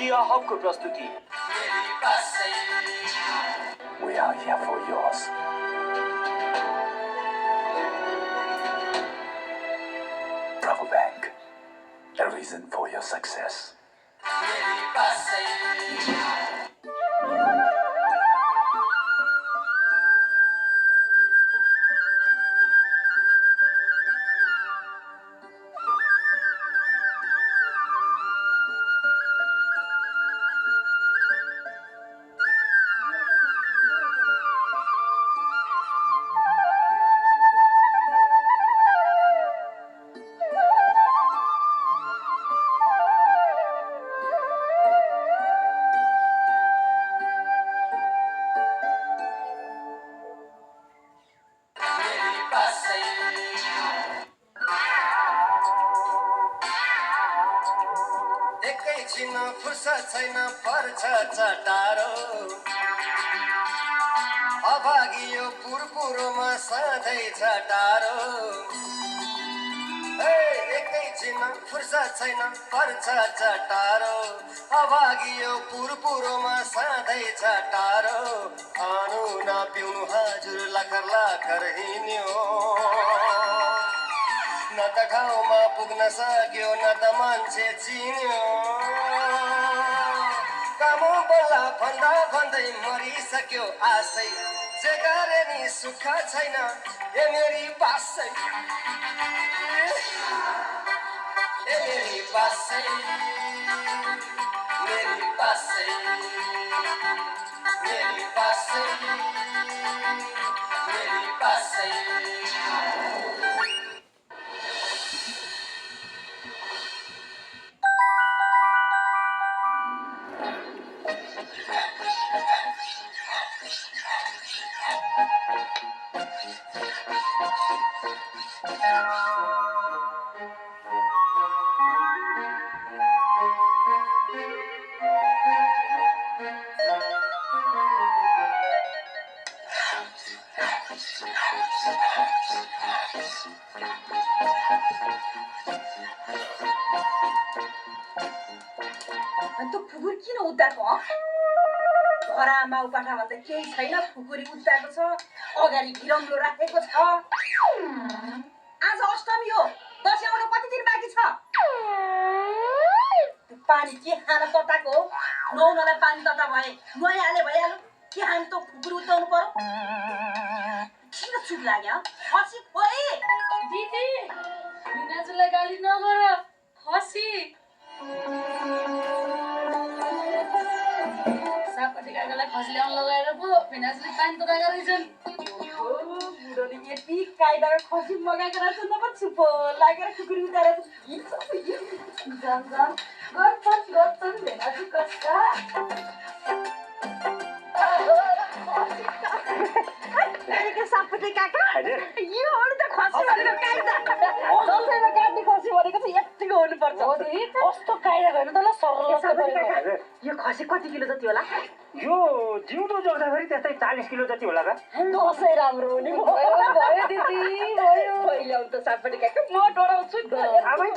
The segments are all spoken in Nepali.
किया हबको प्रस्तुति We are here for yours. Bravo Bank, a reason for your success. एकैछिन फुर्सद छैन पर्छ चटारो अभागियो पुरपुरोमा सधैँ चटारो एकैछिन फुर्सद छैन पर्छ चटारो अभागियो पुरपुरोमा सधैँ चटारो खानु नपिउनु हजुर लाखर लाखर हिँड्यो न त ठाउँमा पुग्न सक्यो न त मान्छे चिन्यो काम बल्ला भन्दा भन्दै मरिसक्यो आशै जे गरे नि सुख छैन ए मेरी बासै ए मेरी बासै मेरी बासै मेरी बासै मेरी बासै अन्त फुकुर किन उद्धाको घरमा उपाठा भन्दा केही छैन फुकुरी उद्धाको छ अगाडि गिरम्लो राखेको छ आज अष्टमी हो दसैँ आउन कति दिन बाँकी छ पानी के खान तताको हो नुहाउनलाई पानी तता भए नुहाइहाले भइहाल्यो के खानु त फुकुर उद्धाउनु पर्यो किन चुप लाग्यो खसी खोइ दिदी मिनाजुलाई गाली नगर खसी सापटी काकालाई खसी ल्याउन लगाएर पो मिनाजुले पानी तताएका रहेछन् बुढोले यति कायदाको खसी मगाएको रहेछ न पो चुप लागेर कुकुरी उतारेर जाम गर्छन् भेनाजु कस्ता सापटी काका यो हो त खसी भनेको कायदा दसैँमा काट्ने खसी भनेको चाहिँ यतिको हुनुपर्छ कस्तो कायदा गर्नु त ल सरल यो खसी कति किलो जति होला यो जिउँदो जोग्दाखेरि त्यस्तै 40 किलो जति होला त दसैँ राम्रो हुने भयो दिदी भयो पहिल्याउ त सापटी काका म डराउँछु आबै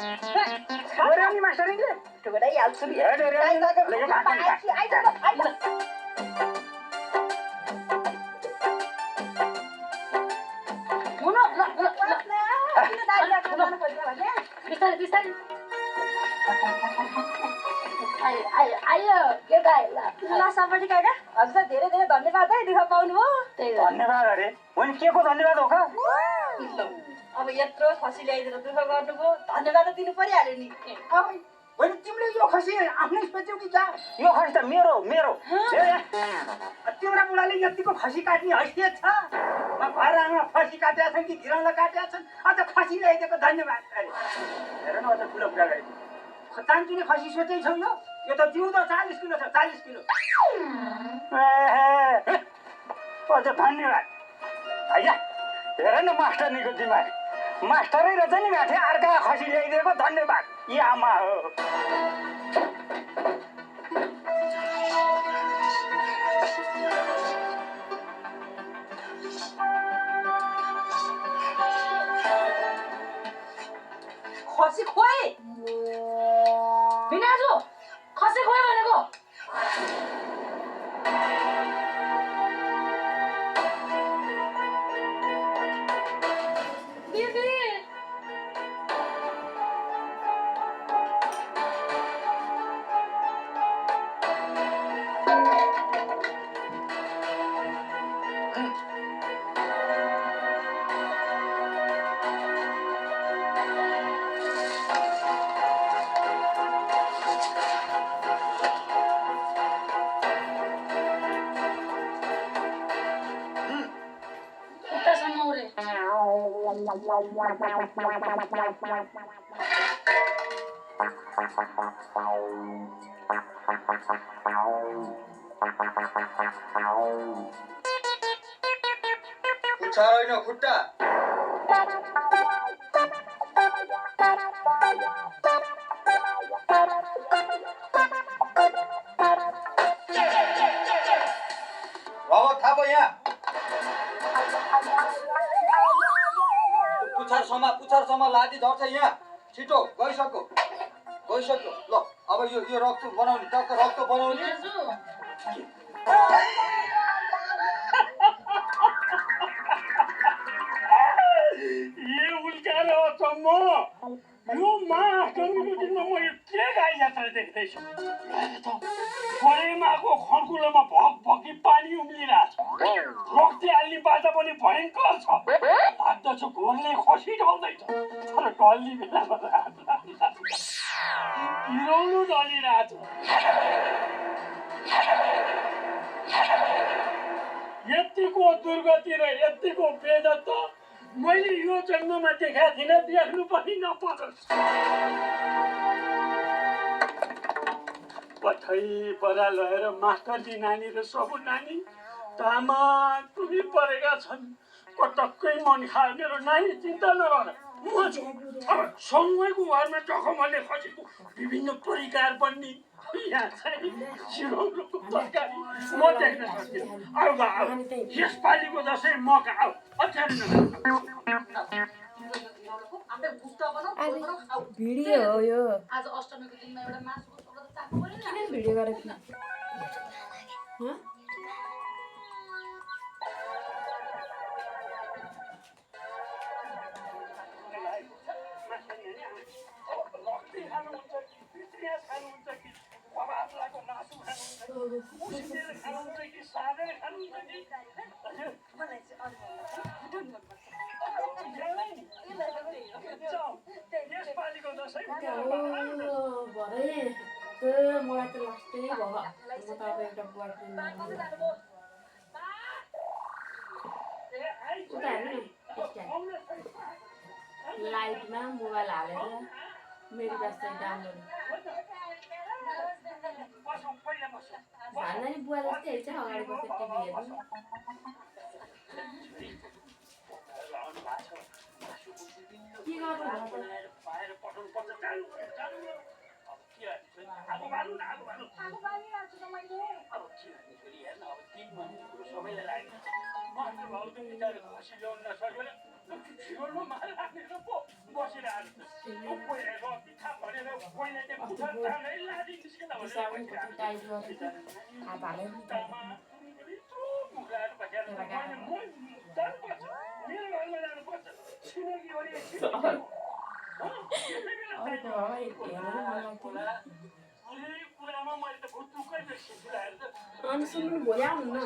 छोरानी मास्टरले डराइहाल्छु नि बिस्तारै बिस्तारै आयो केटा ल सापटी काका हजुर धेरै धेरै धन्यवाद है दुःख पाउनु भयो धन्यवाद अरे होइन के को धन्यवाद हो का अब यत्रो खसी ल्याइदिएर दुःख गर्नुभयो धन्यवाद दिनु परिहाल्यो नि होइन तिमीले यो खसी आफ्नै सोच्यौ कि क्या यो खसी त मेरो तिम्रा बुढाले यतिको खसी काट्ने हैसियत छ घर आमा खसी काटेका छन् कि घिरौँला काटेका छन् अझ खसी ल्याइदिएको धन्यवाद अरे हेर न अझ ठुलो कुरा गरेको चान्चुने खसी सोचै छौ यो त जिउँदो 40 किलो छ 40 किलो अझ धन्यवाद हैया हेर न मास्टरनीको दिमाग मास्टरै रहेछ नि माथि अर्का खसी ल्याइदिएको धन्यवाद यी आमा हो खसी खोइ मिनाजु खसी खोइ भनेको खुट्टा होइन खुट्टा रगत थाप यहाँ पुछारसम्म लादी झर्छ यहाँ छिटो गइसक्यो ल अब यो रक्त बनाउने टक्क रक्त बनाउने दाजु ये उल्का र अचम्म यो महाअष्टमीको दिनमा म यो के गाई यात्रा देख्दैछु परेमाको खर्कुलोमा भकभकी पानी उम्लिरहेछ रक्ती हाल्ने बाजा पनि भयङ्कर छ लाग्दछ घोरले खसी ढल्दैछ तर ढल्ने बेलामा हिरोउनु ढलिरहेछ यतिको दुर्गति र यतिको बेदत त मैले यो जन्ममा देखाएको थिइनँ देख्नु पनि नपरोस् पठै परा लगाएर मास्टरजी नानी र सबु नानी तामा टुबी परेका छन् पटक्कै मन खायो मेरो नानी चिन्ता नगर म छु अब सँगैको घरमा टखमले खसेको विभिन्न परिकार बन्ने यहाँ चाहिँ सिरौलोको तरकारी म देख्न सक्दिनँ आऊ यसपालिको दसैँ मौका आऊ अप्ठ्यारो नगर भिडियो हो यो आज अष्टमीको दिनमा एउटा मासुको टुक्रा त चाख्नु पर्यो नि किन भिडियो गरेको थिएँ भरे मलाई त लास्टै भयो म त अब एउटा बोयफ्रेन्ड उता हेर्नु लाइटमा मोबाइल हालेर मेरो व्यस्त डाउनलोड भन्दा नि बुवा जस्तै हेर्छ अगाडि बसेर टिभी हेर्नु के गर्नु अनि सुन्नु भोलि आउनु न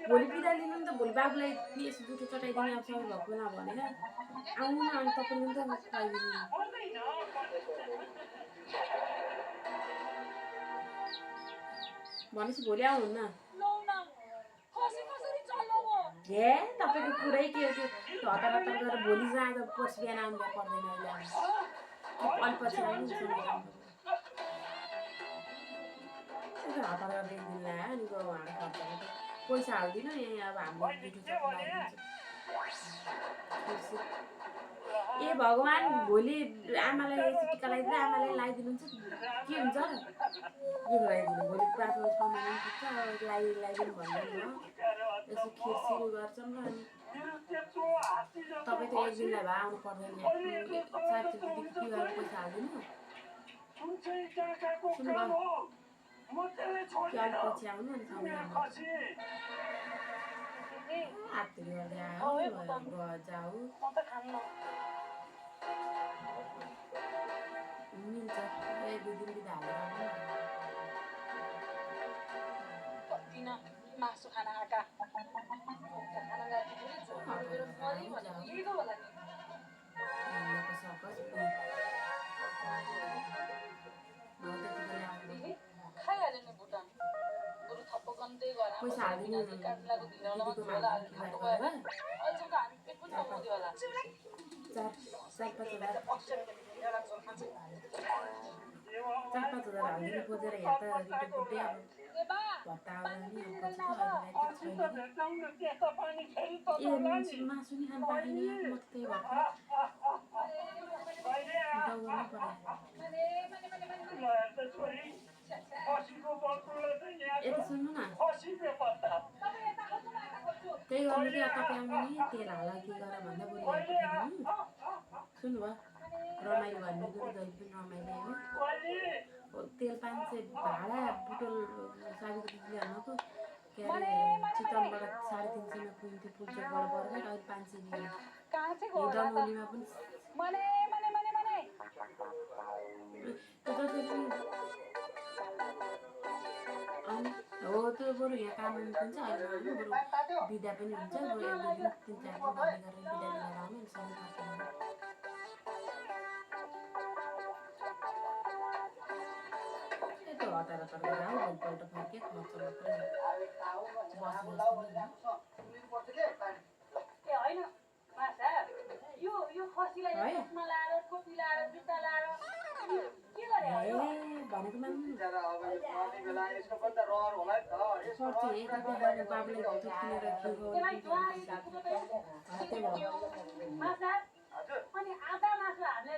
भोलि बिदा लिनु नि त भोलि बाबुलाई यसो दुधो चटाइदिने अब सबै भएको बेला भनेर आउनु न अनि तपाईँले नि त खुवाइदिनु भनेपछि भोलि आउनु न ए तपाईँको कुरै के हो त्यो हतार हतार गरेर भोलि जाँदा पर्सि बिहान आउनु पर्दैन अहिले अलि पछि आउनु हतार गरेर एकदिन ल्यायो अनि गयो उहाँले खर्च पैसा हाल्दिनँ यहाँ अब हामीले दुधो चटाइदिन्छ ए भगवान् भोलि आमालाई टिका लगाइदिँदा आमालाई लगाइदिनुहुन्छ के हुन्छ र यो लगाइदिनु भोलि बाटो 6 महिना पुग्छ लगाइदिनु भन्दैन यसो खिरसिर गर्छन् र अनि तपाईँ त एक दिनलाई भए आउनु पर्दैन पैसा हालिदिनु सुन्नुभयो अलिक पछि आउनु अनि हातहरू गर्दै आयो जाऊ मिल्छ एक दुई दिन बिदा हालेर कतिना मासु खाना आका खाना यहीको होला नि खाइहाल्यो नि भुटान बरु थप्पो गन्दै गर पैसा हालिदिनु दिदीकोमा हालिदिनु गरेर 4-5 हजार हालिदिनु खोजेर यहाँ त रिटोपुट्टै अब भत्ता आउँदैन नि अब पछि त अहिलेलाई छैन। मासु नि खानु पाइने म त त्यही भएर दौड्नु पर्यो। यता सुन्नु न त्यही गर्नु कि तपाईँ आउनु नि तेल हाल के गर भन्दा बरु सुन्नुभयो रमाइलो भन्ने कुरो जहिले पनि रमाइलो हो। तेल 500 भाडा बुटोल सावित्री दिदीले भन्नुको के अरे चितवनबाट 350 मा पुग्थ्यो पुल्चोकबाट बर्गर अहिले 500 लियो। डमोलीमा पनि हो त्यो बरु यहाँ काम हुन्छ अहिले बरु बिदा पनि हुन्छ बरु 1-2 दिन 3-4 दिन भन्ने गरेर बिदा लिएर आउनु सँगै पार्टी हतार हतार गरेर आऊ भोलिपल्ट फर्के खर्च मात्रै भनेको मान्नु बाबुलाई दुध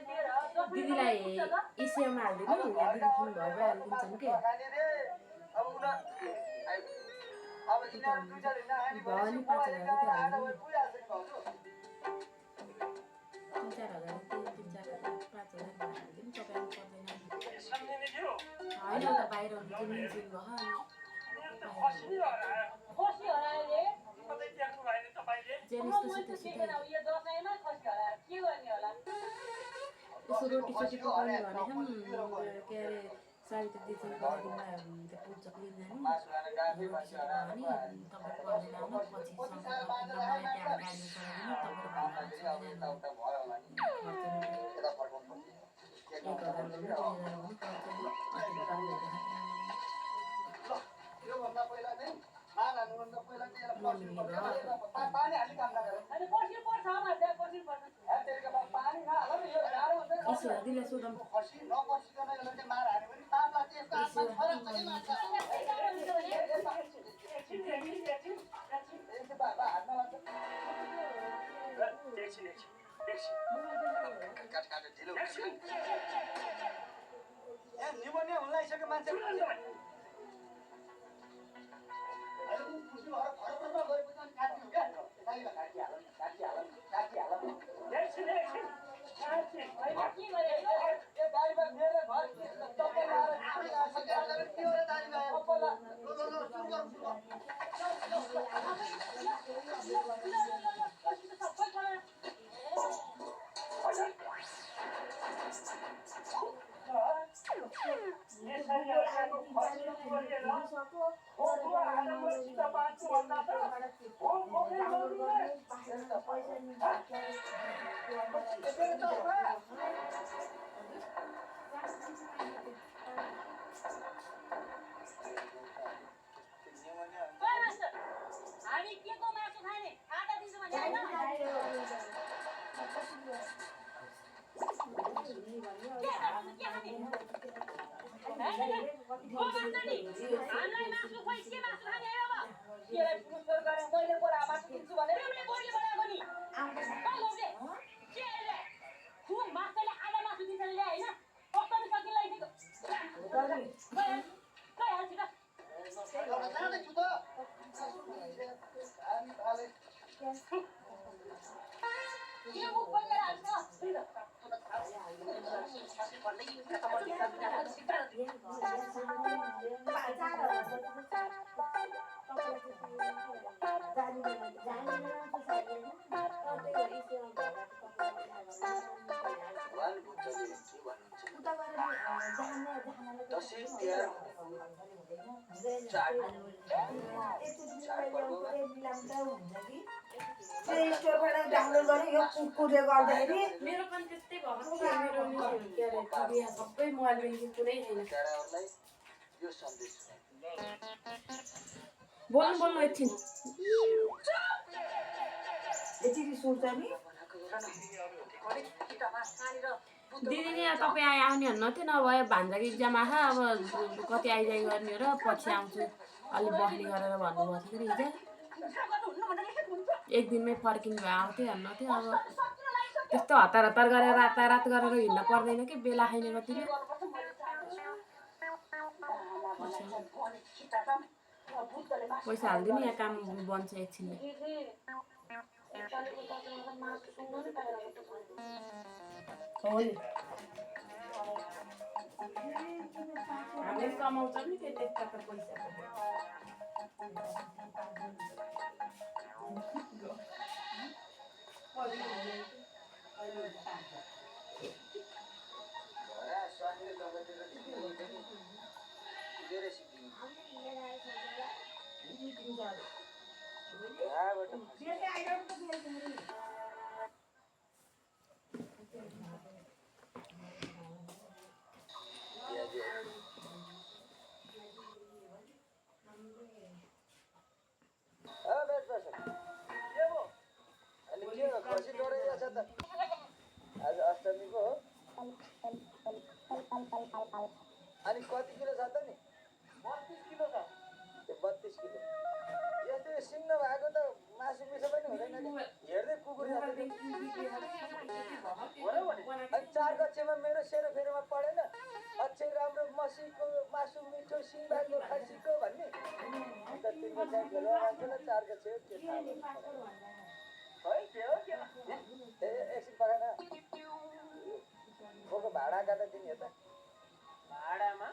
किनेर दिदीलाई एसियामा हालिदिनु यहाँ दिदी किन्नु भयो हालिदिन्छौँ के भयो नि 5,000 रुपियाँ हालिदिनु 3-4 हजार 3-4 हजार 5,000 हालिदिनु तपाईँ पर्दैन होइन उता बाहिर मिन्सिङ यसो रोटी सोटी पकाउने भनेको के अरे सावित्री दिदीसँग पकाइदिनुमा त्यो पुल्चोक लिन जाने रोटी सोटी भने तपाईँ पर्दैन आउनु पछि सँगै मलाई त्यहाँ गाडीमा चलाइदिनु तपाईँको दिदीलाई सोधौँ निमोनिया हुन लागिसक्यो मान्छे हामी के को मासु खाने आधा दिन्छु भने हैन हामीलाई मासु खोइ के मासु खाने हो अब केलाई पुस्कर गरे मैले बोला मासु दिन्छु भने तिमीले बोली बनाएको नि कहाँ लौटे के रे खु मासुले आधा मासु दिन्छ ले हैन पक्का सकिन लागिदिएको कहाँ हाल्छ के मुख बन्द हाल्छ मेरो पनि त्यस्तै भएको छ मेरो नि के अरे बिहा सबै मोबाइल ब्याङ्किङ कुनै छैन बोल्नु एकछिन यति रिस उठ्छ नि दिदी नि तपाईँ आउने भन्नु थियो नभए भान्जाको इक्जाम आछ अब कति आइजाइ गर्ने हो र पछि आउँछु अलि बस्ने गरेर भन्नुभएको थियो हिजो एक दिनमै फर्किनु भए आउँथ्यो भन्नु थियो अब त्यस्तो हतार हतार गरेर रातारात गरेर हिँड्न पर्दैन कि बेला खाइने कतिले पैसा हालिदिनु यहाँ काम बन्छ एकछिनमा हामीले कमाउँछ नि त्यति पैसा आज अष्टमीको हो अनि कति किलो छ त नि 32 किलो छ 32 किलो यस्तो सिङ नभएको त मासु मिठो पनि हुँदैन नि हेर्दै कुकुर अनि 4 कक्षामा मेरो सेरोफेरोमा पढेन अक्षर राम्रो मसीको मासु मिठो सिङ भएको खसीको भन्ने अन्त 3 कक्षा खेल्न मान्छेलाई 4 कक्षा के थाहा है के हो एकछिन पकाएन को भाडा काट्दा दिने त भाडामा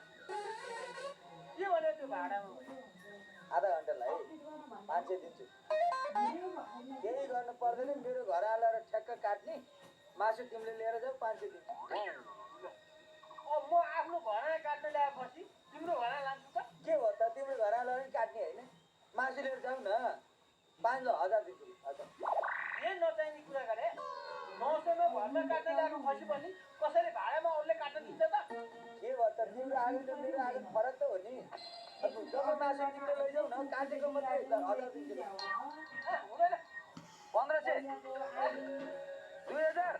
के भन्यो त्यो भाडामा आधा घन्टालाई 500 दिन्छु केही गर्नु पर्दैन मेरो घर आएर ठ्याक्क काट्ने मासु तिमीले लिएर जाऊ 500 दिन्छु म आफ्नो घरमा काट्न ल्याएपछि तिम्रो घरमा लान्छु त के हो त तिम्रो घर आएर काट्ने हैन मासु लिएर जाऊ न 5000 दिन्छु हजुर ए नचाहिने कुरा गरे 900 मा घरमा काट्न ल्याएको खसी पनि कसरी भाडामा अरूले काट्न दिन्छ त के हो त तिम्रो आगो र मेरो आगो फरक त हो नि जब मासु तिमीले लैजाऊ न काटेको मात्रै 1000 दिन्छु हुँदैन 1500 2000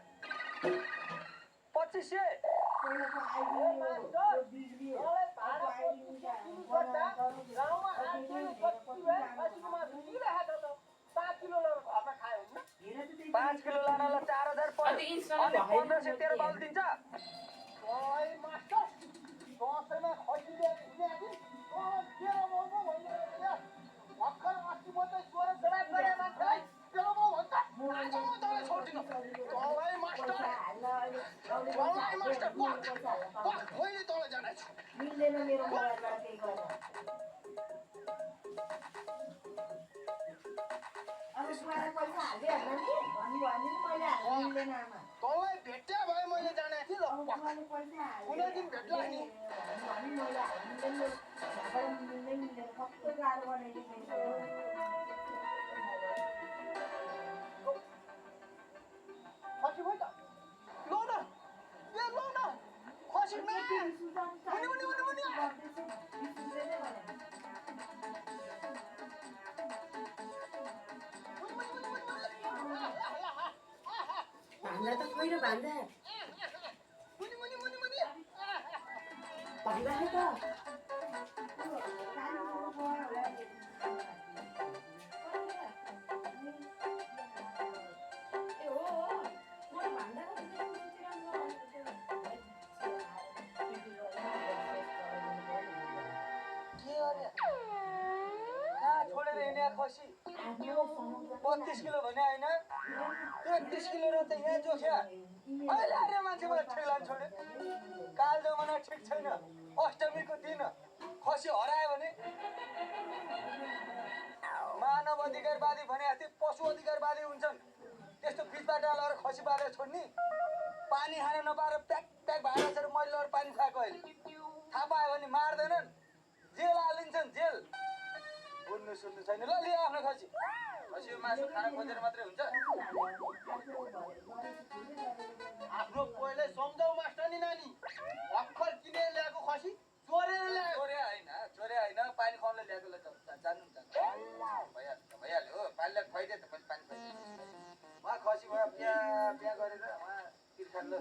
2500 5 किलो लानालाई 4000 पर्छ अनि 1500 तेरो बाल दिन्छ ओइ मास्टर 200 मा खसी ल्याएको तेरो बाउको भन्ने भर्खर 80 मात्रै स्वर जवाब गरे मान्छेलाई तेरो बाउ भन्छ आज म तँलाई छोड्दिनु तँलाई मास्टर मैले तँलाई जानेछु मिल्दैन मेरो मोबाइलबाट केही गर्दा अब सुवाले पैसा हाल्दै हाल्न नि भन्नुभयो भने मैले हाल्न मिल्दैन आमा तँलाई भेट्या भए मैले जाने थिएँ ल सुवाले पैसा हाल्दै कुनै दिन भेट्ला नि भने मैले हाल्न मिल्दैन झगडा मिल्दैन कस्तो गाह्रो बनाइदिएको खसी भयो त ल न ए ल न खसी न भान्जा त खोइ र भान्जा भान्जा है त छोडेर हिँड्या खसी 32 किलो भने होइन 33 किलो र त यहाँ जोख्या अहिले आएर मान्छेबाट ठेला छोड्यो काल जमाना ठिक छैन अष्टमीको दिन खसी हरायो भने मानव अधिकारवादी भने जस्तै पशु अधिकारवादी हुन्छन् त्यस्तो बिचबाट लगाएर खसी पारेर छोड्ने पानी खान नपाएर प्याक प्याक भाँडा छ मैले लगेर पानी खुवाएको अहिले थाहा पायो भने मार्दैनन् जेल हालिन्छन् जेल बुझ्नु सुन्नु छैन ल लियो आफ्नो खसी खसी मासु खान खोजेर मात्रै हुन्छ आफ्नो पहिल्यै सम्झाउ मास्टर नि नानी भर्खर किनेर ल्याएको खसी चोरेर ल्यायो चोरे होइन पानी खुवाउन ल्याएकोलाई जान्नुहुन्छ बिहा गरेर उहाँ तिर्खा ल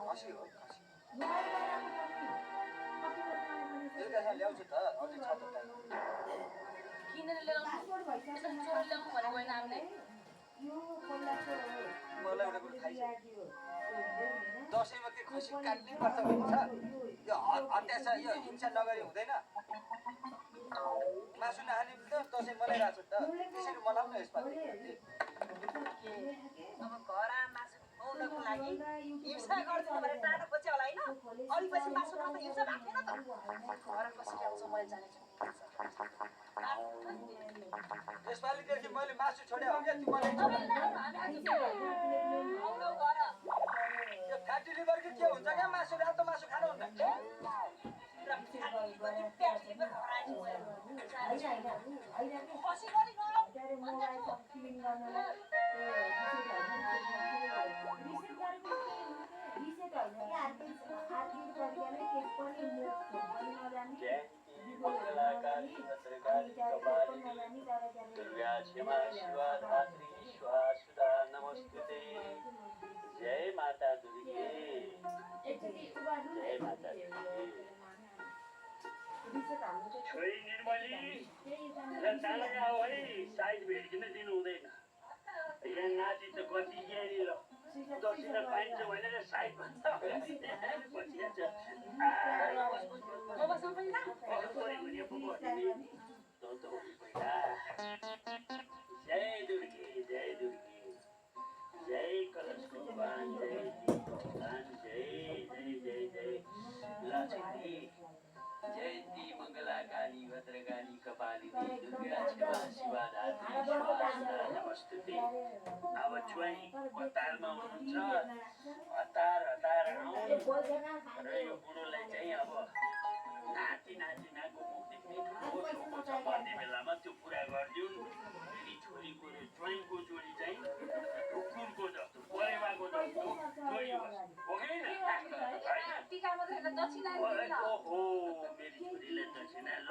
खसी हो खसी बेलुका ल्याउँछु त अझै छ त टाइम किनेर ल्याउनु चोरेर ल्याउनु भनेको होइन हामीले मलाई एउटा कुरो थाहा छ दसैँमा त्यो खसी काट्नै पर्छ भन्छ यो अत्याचार यो हिंसा नगरी हुँदैन मासु नखाने त दसैँ मनाइरहेको छ त त्यसरी मनाउँ न यसपालि अब घर मासु खुवाउनको लागि हिंसा गर्छु भनेर टाढो खोज्यो होला होइन अलिपछि मासु खाँदा हिंसा भएको थिएन त घर कसरी आउँछ मैले जानेछु यसपालिदेखि मैले मासु छोडे हो क्या तिमीलाई यो फ्याटी लिभरको के हुन्छ क्या मासु रातो मासु खानुहुन्न मंगलाकारी भद्रकाली कपालिनी दुर्गा क्षमा शिवा धात्री सुधा नमस्ते जय माता दुर्गे जय माता दुर्गे छोरी निर्मली र चालका हो है साइज भेटिकन दिनु हुँदैन यहाँ नाति त कति ज्ञानी ल दसिना पाइन्छ भनेर साइज भन्छ बसिहाल्छ जय दुर्गे जय दुर्गे जय कलश भगवान जय भगवान जय जय जय जय लक्ष्मी जयंती मंगलाकाली भद्रकाली कपालिनी दुर्गा क्षमा शिवा धात्री सुधा नमस्ते अब ज्वाइँ हतारमा हुनुहुन्छ हतार हतार आउनु र यो बुढोलाई चाहिँ अब नाति नातिनाको मुखदेखि ठुलो छोको छ भन्ने बेलामा त्यो पुरा गरिदिउन् फेरि छोरीको र ज्वाइँको जोडी चाहिँ ढुकुरको जस्तो परेवाको जस्तो जोडी होस् हो कि होइन ओहो मेरी छोरीले दक्षिणा ल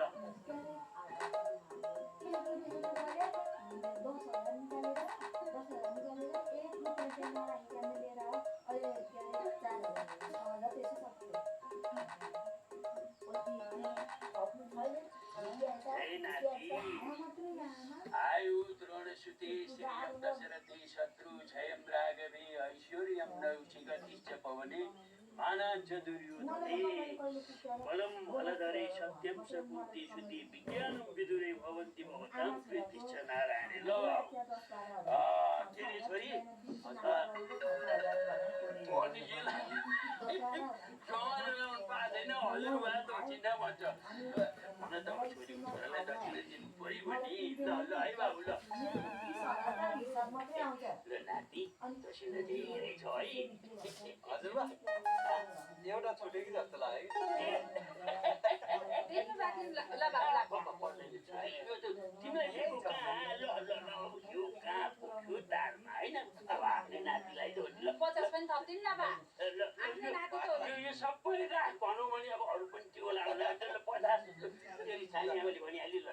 आयु द्रोणसुते श्रियं दशरथे शत्रु क्षयं राघवे ऐश्वर्यं नौचिकतिश्च पवने मानाञ्च दुर्योधने बलं बलधरे सत्यं स बुद्धि श्रुति विज्ञानं विदुरे भवन्ति भवतां प्रीतिश्च नारायणे ल के रे छोरी पाँदैन हजुरबा दक्षिणा भन्छ हुन त छोरी छोरालाई दक्षिणा दिनु पऱ्यो भने ल ल है बाबु ल नाति दक्षिणा धेरै छ है हजुरबा एउटा छोटे कि जस्तो लाग्यो तिमीलाई लिएको कहाँ ल ल ल यो कहाँ पुग्यो तारमा होइन अब आफ्नै नातिलाई जोडी ल 50 पनि थप्दिन न बा यो सबै राख भनौँ भने अब अरू पनि त्यो होला 50 फेरि छानियाले भनिहाल्यो ल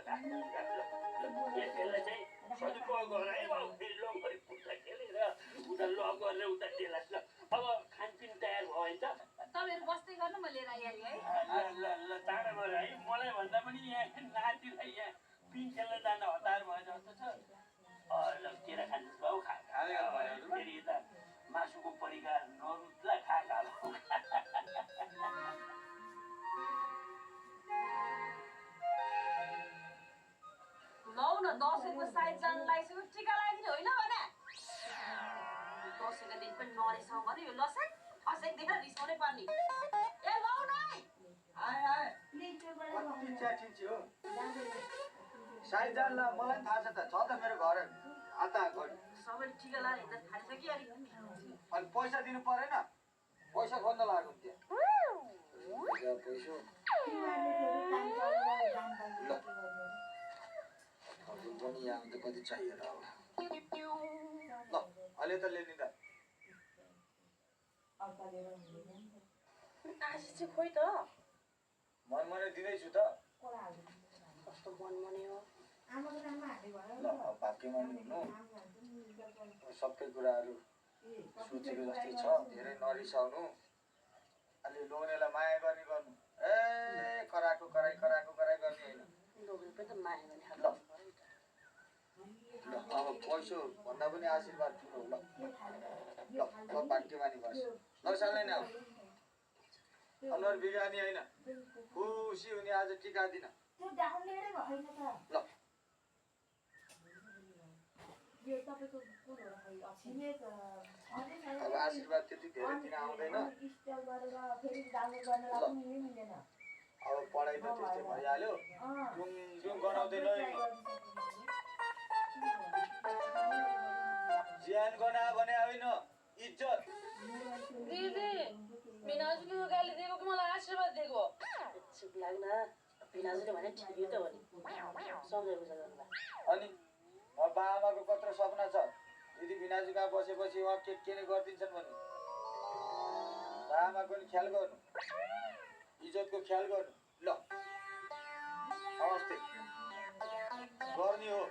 त्यसलाई चाहिँ सदुपयोग गर है बाबु फेरि लङभरि पुग्छ खेलेर उता ल गरेर उता त्यसलाई ल अब खानपिन तयार भयो भने त तपाईँहरू बस्दै गर्नु म लिएर आइहालेँ है ल ल चाँडो गर है मलाई भन्दा पनि यहाँ नातिलाई यहाँ पिङ खेल्न जान हतार भयो जस्तो छ ल केरा खानुहोस् बाबु फेरि यता मासुको परिकार नरुत्ला खाका लौ न दसैँको साइज जान लागिसक्यो टिका लगाइदिने होइन भने दसैँको दिन पनि नरेसँग भने यो लसेक फसेक देखेर रिसाउनै पर्ने ए लौ न आए आए कति च्याठिन्छ हो साइज जानला मलाई थाहा छ त मेरो घर आता घर सबैले टिका लगाएर हिँड्न थालिसक्यो अनि पैसा दिनु परेन पैसा खोज्न लाग्यो त्यहाँ पैसा पनि यहाँ त कति चाहियो र ल अहिले त लिने त आशिष चाहिँ खोइ त मनमने दिँदैछु त कस्तो मनमने हो ल भाग्यमानी हुनु सबै कुराहरू सोचेको जस्तै छ धेरै नरिसाउनु अलि लोग्नेलाई माया गर्ने गर्नु ए कराको कराई गर्ने होइन लोग्ने पनि त माया गर्ने ल ल अब पैसो भन्दा पनि आशीर्वाद ठुलो ल ल ल भाग्यमानी बस नसाल्ने नि अब अनुहार बिगार्ने होइन खुसी हुने आज टिका दिन ल अब आशीर्वाद त्यति धेरै दिन आउँदैन अब पढाइ त त्यस्तै भइहाल्यो जुन गनाउँदैन ज्यान गना भने होइन इज्जत दिदी मिनाजुले गाली दिएको कि मलाई आशीर्वाद दिएको चुप लाग्न बिनाजुले भने ठिकै त हो नि सम्झेको छ गर्नु अनि बाबाको कत्रो सपना छ दिदी बिनाजु कहाँ बसेपछि उहाँ के नै गरिदिन्छन् भन्ने बाबाको नि ख्याल गर्नु इज्जतको ख्याल गर्नु ल हवस् गर्ने हो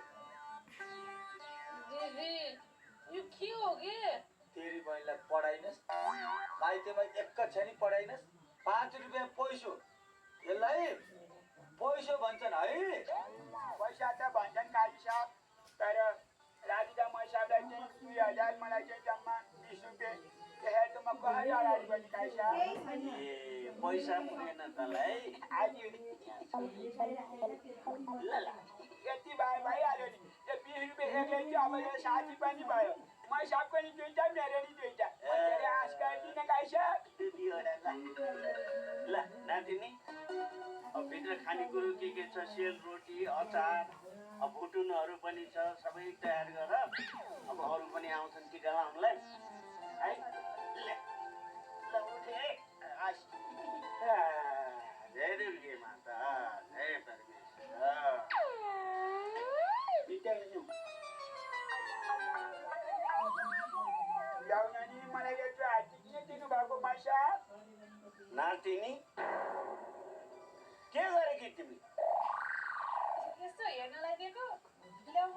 दिदी यो के हो के तेरी बहिनीलाई पढाइनस् माइतीमा एकैछिन पढाइनस् 5 रुपियाँ पैसो यसलाई पैसो भन्छन् है पैसा त भन्छन् काली साहब तर राधिका मैसाबलाई चाहिँ 2000 मलाई चाहिँ जम्मा 20 रुपियाँ त्यसरी त म कसरी अगाडि बढ्ने काली साहब ए पैसा पुगेन तँलाई ल यति भइहाल्यो नि यो 20 रुपियाँ एक्लै चाहिँ अब यो 60 पनि भयो मैसाबको नि दुईटा मेरो नि दुईटा आश गरिदिन काली साहब ल नातिनी अब भित्र खानेकुरो के छ सेलरोटी अचार अब भुटुनहरू पनि छ सबै तयार गर अब अरू पनि आउँछन् टिका लाउनलाई है ल उठे आश जय दुर्गे माता जय परमेश्वर ल्याउन नि मलाई यत्रो हात किन दिनुभएको मैसा नातिनी के गरेकी तिमी यस्तो हेर्नलाई दिएको ल्याऊ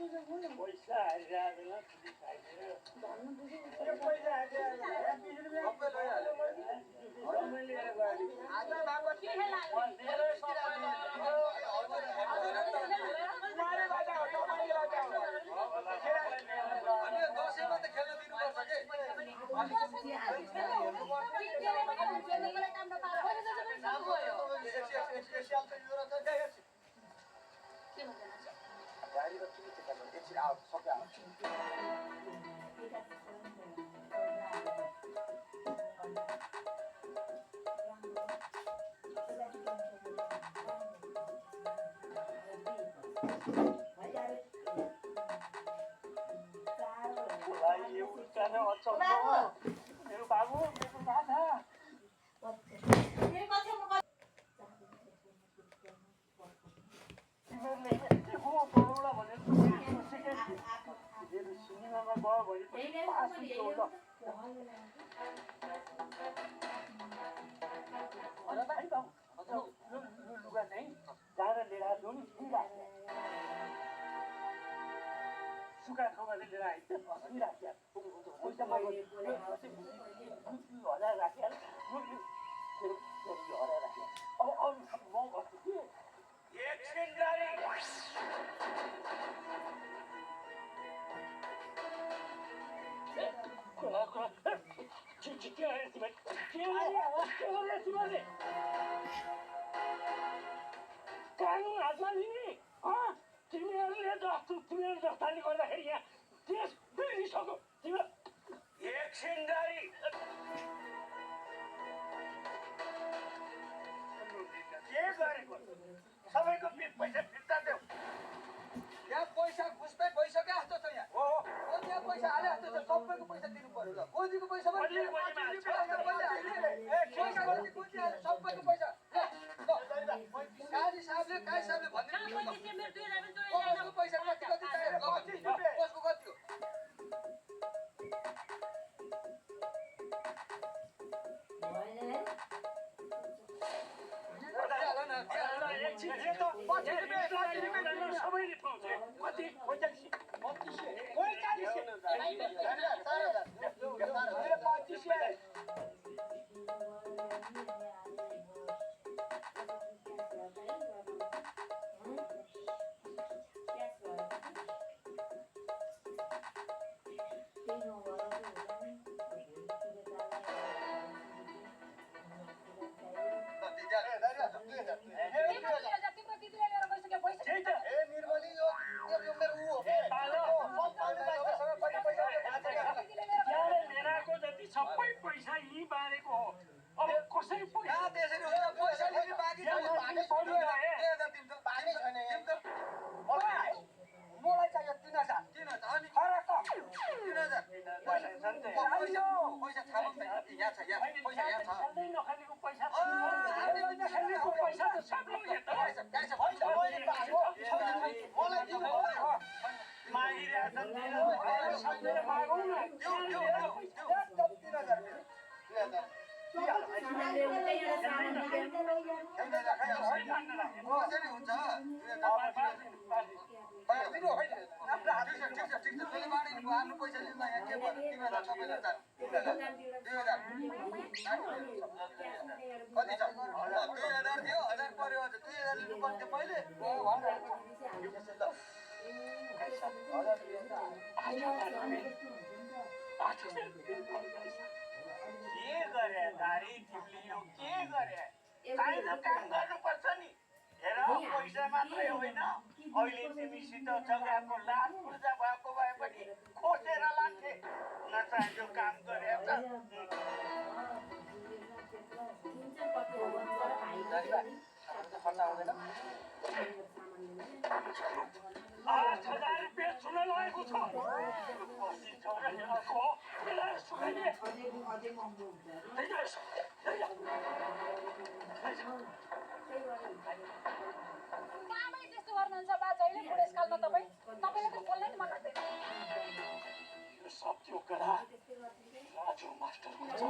पैसा हालिरहेको बेला पुलिस हालेर यो पैसा हाल्यो 20 रुपैयाँ सबै लैहाल्यो समय लिएर गयो आधा भएको के खेला धेरै समय लाग्यो उहाँले लाँदा हो तपाईँले लाँदा हो अनि दसैँमा त खेल्न दिनुपर्छ के काम नपाएर एसियाल त यो रहेछ क्या हेर्छु के भन्दैन गाडीको चिनी चिक्का एकछिन आऊ सबै आऊ भाइ एउटा न अचम्म मेरो बाबु मेरो बाधा तिमीहरूले यति हो बडौला भनेर सोचेकै मेरो सिनेमामा गयो भने पास हुन्छ होला भाइ बाबु यो लुगा चाहिँ जाँदा लिएर आएको नि सुक्खा ठाउँमा लिएर आइन्छ भनिराख्या पैसा माग्यो 2000 राखिहाल हराएर राख्या अब अरू म भन्छु के एकछिन गाडी कानुन हातमा लिने तिमीहरूले तिमीहरू जस्ताले गर्दाखेरि यहाँ देश बिग्रिसक्यो तिमीहरू एकछिन गाडी के गरेको सबैको पैसा फिर्ता देऊ यहाँ पैसा घुसपै भइसक्यो जस्तो छ यहाँ हो हो यहाँ पैसा हाले जस्तो छ सबैको पैसा दिनु पर्यो ल गोजीको पैसा पनि अलि गोजीमा हाल्छ। सबैको पैसा काजी साहबले भनिदिनु कसको पैसा कति कति चाहियो कसको कति हो सबैले पाउँछ कति 8000 रुपैयाँ सुन लागेको छ कामै त्यस्तो गर्नुहुन्छ बा जहिले बुढेसकालमा तपाईँ तपाईँले त बोल्नै मन लाग्दैन यो सब त्यो गरा राजु मास्टरको छ